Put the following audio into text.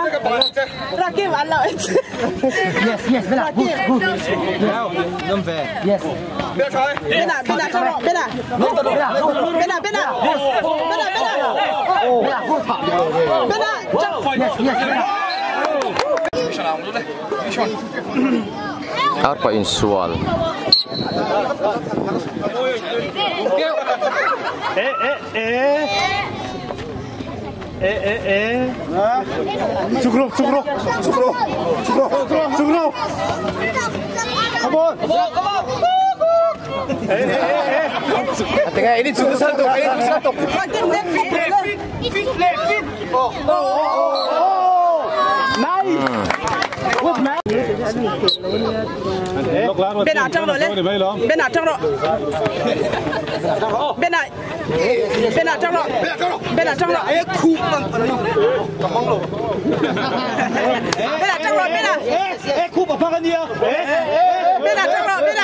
Rakim an lo en che. Yes, yes, Bella. Good, good. Yes. Bena, Bena, tang rawh, Bena. Bena, Bena. Bena, Bena. Bella, good. Bena, tang. Yes, yes, Bella. Arpa insual. Rakim, left feet, left. Bena, tang rawh le. Bena, tang rawh. Bena, Bena, tang rawh. Bena, tang rawh. Bena, tang rawh, Bena. Bena, tang rawh, Bena.